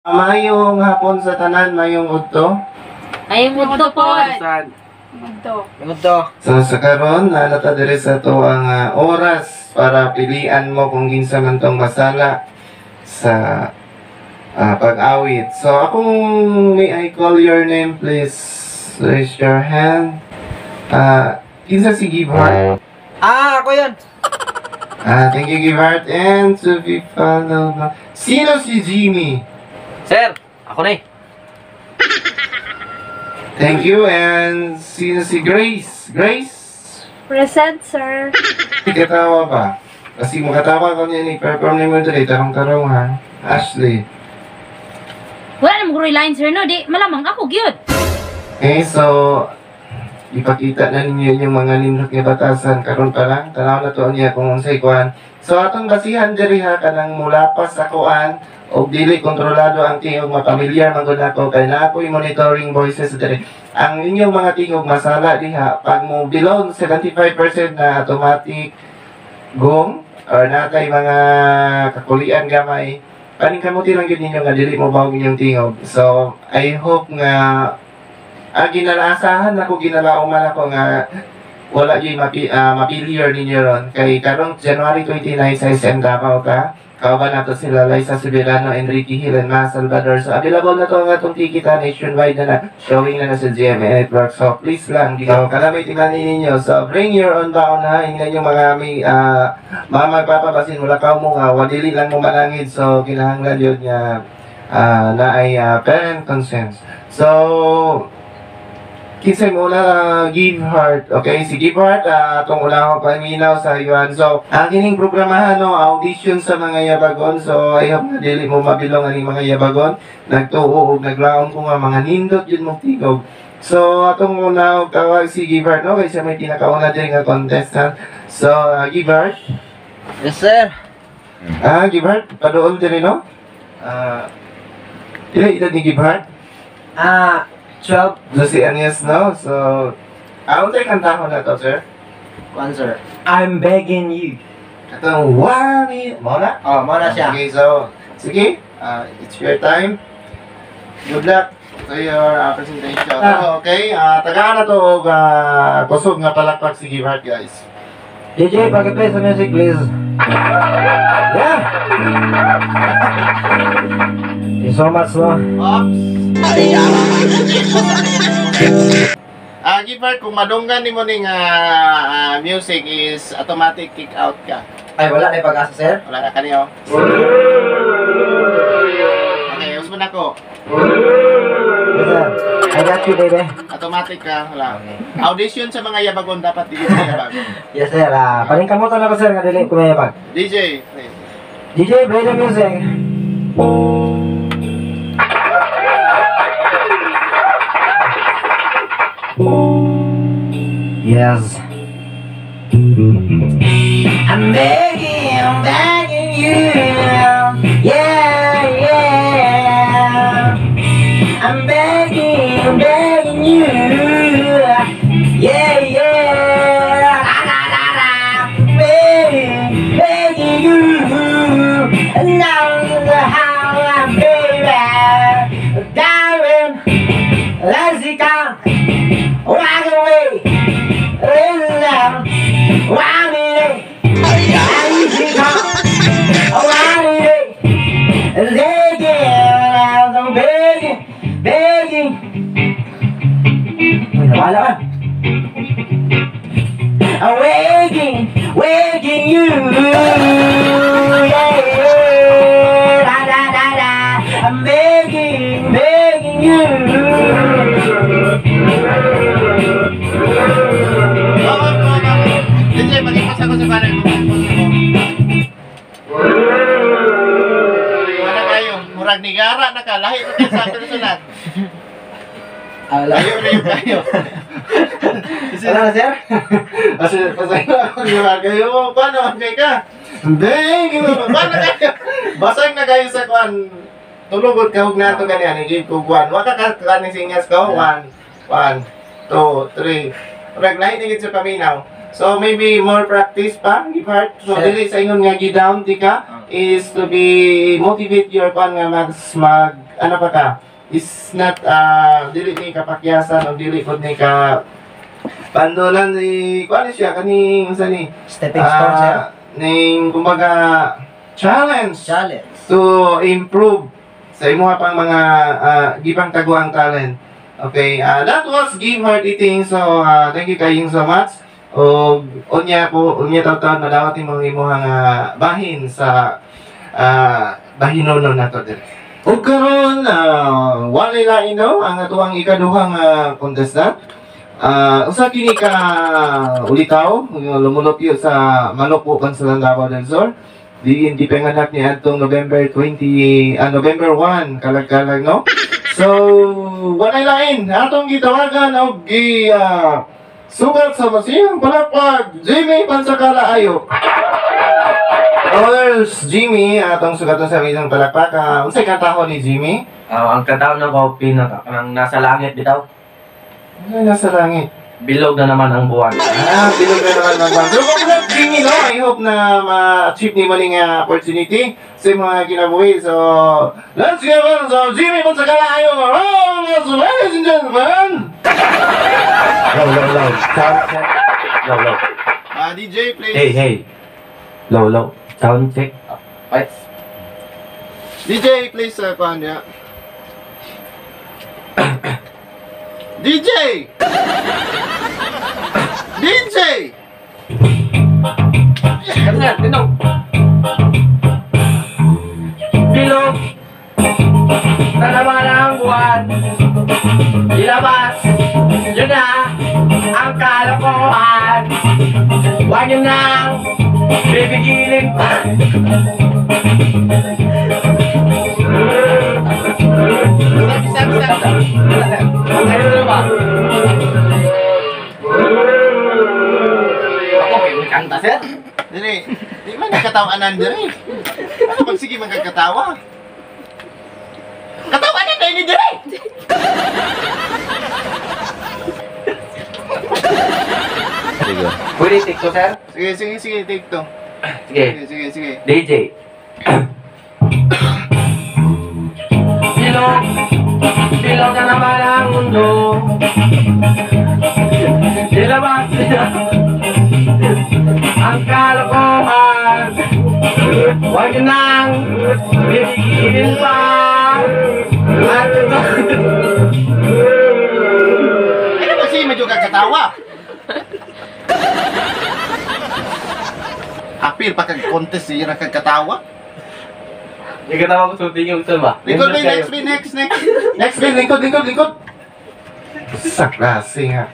Mayong hapon sa tanan, mayong udto. Ay, mudto po. Saan? Mudto. Mudto. So sa karon naa na ta diri sa to ang oras para pilian mo kung kinsa man tong masala sa pag-awit. So akong may I call your name, please raise your hand. Kinsa si Give Heart? Ah, ako yun. Thank you, Give Heart. And to be followed by... Sino si Jimmy? Sir, ako na eh. Thank you. And sino si Grace? Grace? Present, sir. Katawa pa. Kasi makatawa ko niya ni perform ni mo diri tarong-tarong ha. Ashley. Wala na mo line, sir, no? Di, malamang ako, gyud. Okay, so ipakita na ninyo yung mga nindot nga batasan karon pa lang. Tanaw na to niya kung unsay kuan. So atong basihan diri ha, kanang mulapas sa kuan og dili kontrolado ang tingog, mapamilyar man gud ako kay naa ko'y monitoring voices diri. Ang inyong mga tingog masala diha pag mo below 75% na automatic gong or natay mga kakulian gamay, paningkamuti lang gyud ninyo nga dili mo bawog inyong tingog. So I hope nga ginalaasahan ako, ginalauman ako nga wala gyud mapilior ninyo ron kay karong January 29 sa SM Davao ka kauban nato sila Liza Soberano, Enrique Hill and Ma Salvador. So available na to ang atong ticket ha, nationwide na na showing na na sa GMA Network. So please lang, so kalamay timani ninyo. So bring your own baon ha, ingnan yung mga may mama magpapabasin wala ka mo nga wadili lang mo manangid, so kinahanglan yun nga na ay parent consent. So kinsay mo na, Give Heart. Okay, si Give Heart, atong una ko paminaw sa yuan. So, ang kining programahan no, audition sa mga yabagon. So, I hope na dili mo mabilong aning mga yabagon. Nagtuo og naglaom ko nga mga nindot yun mo tingog. So, atong una og tawag si Give Heart, no, kaysa may pinakauna diri nga contestant. So, Give Heart. Yes, sir. Give Heart, paduol diri no? Ila edad ni Give Heart? 12. 12 anyos, no? So, unsay kantahon na to, sir? One, sir. I'm begging you. Atong wami, mo na? Oh, mo na siya. Okay, so, sige, it's your time. Good luck to your presentation. Okay, tagaan na to og kusog nga palakpak si Give Heart, guys. DJ, paki-play sa music, please. Yeah! Thank you so much, no? Oops! Give Heart, kung madunggan nimo ning music is automatic kick out ka. Ay, wala na yung pag-asa, sir. Wala na kaniyo. Okay, usman ako. Yes, sir. I got you, baby. Automatic ka, wala. Okay. Audition sa mga yabagon dapat dili sa yabag. Yes, sir. Paningkamutan ako, sir, nga dili ko mayabag. DJ, please. DJ, play the music. Yes. I'm begging you. Yeah, yeah. I'm begging, begging you. Yeah, yeah. La, la, la, la. Begging, begging you. And now the how I'm baby. Darling, let's go. Walk away. Begging, begging. Uy, nawala ka. I'm waking, waking you. Yeah, yeah. La, la, la, la. I'm begging, begging you. DJ, mag-ipos ako sa banner. Wala kayo. Murag nigara na ka. Lahi na kayo sa personal. Wala. Layo na yung kayo. Wala na, sir? Kasi, pasay na ako. Di kayo? Paano? Okay ka? Hindi. Paano kayo? Basag na kayo sa kwan. Tulugod ka. Huwag na ito ganyan. Give ko kwan. Waka ka kaning singas ko. 1, 1, 2, 3. Murag lahi na gid sa paminaw. So maybe more practice pa, Give Heart. So Sir. dili sa ingon nga gi-down di ka. is to be motivate your kuan nga mag ano pa ka is not dili ni kapakyasan o dili pud ni ka pandulan ni kuan ni siya kaning unsa ni Stepping stone, sir. Ning kumbaga challenge Challenge. To improve sa imuha pang mga gipang taguang talent. Okay, that was Give Heart Eating. So, thank you kayong so much. O unya po, unya taon madawat imong imuhang bahin sa bahinonon nato dire. Ug karon walay lain no ang atuang ikaduhang contestant. Usa kini ka ulitaw lumulupyo sa Malupo, Kansalan, Davao del Sur. Di hindi panganak ni adtong November 20, November 1, kalag-kalag no. So, walay lain atong gitawagan og gi sugat sa masiyang palakpak, Jimmy Pansakala Ayo. Others, Jimmy, atong sugatan sa isang palakpak. Unsay kantahon ni Jimmy? Ang kantahon nako pinaka ang nasa langit bitaw. Ano nasa langit? Bilog na naman ang buwan. Ah, bilog na naman ang buwan. So, congrats, Jimmy, no? I hope na ma-achieve ni mo ning opportunity sa mga kinabuhi. So, let's give on so Jimmy Pansakala Ayo. Oh, ladies and gentlemen! Low, low, low. Sound check. Low, low. DJ, please. Hey, hey. Low, low. Sound check. Wait. DJ, please, kuhan niya. DJ! DJ! Kami tinong. Bilog na naman ang buwan. Ilabas yun na ang kalokohan. Huwag nyo nang bibigilin pa. Ano na ba? Ako may kanta, sir. Dili, di man nakatawanan diri. Ano bang sige magkakatawa? Katawanan na ini diri! Sige. Pwede take to, sir? Sige, sige, sige, take to. Sige. Sige, sige, sige. DJ. Bilog, bilog na naman ang mundo. Ilabas niya ang kalokohan. Huwag niyo nang bibigilin pa. At ito. Ano ba sige medyo kakatawa? Apil pa kag contest siya na kagkatawa. Hindi ka naman kung tingin yung ba? Lingkod, next, next, next. Next, lingkod, lingkod, lingkod. Sa klase nga.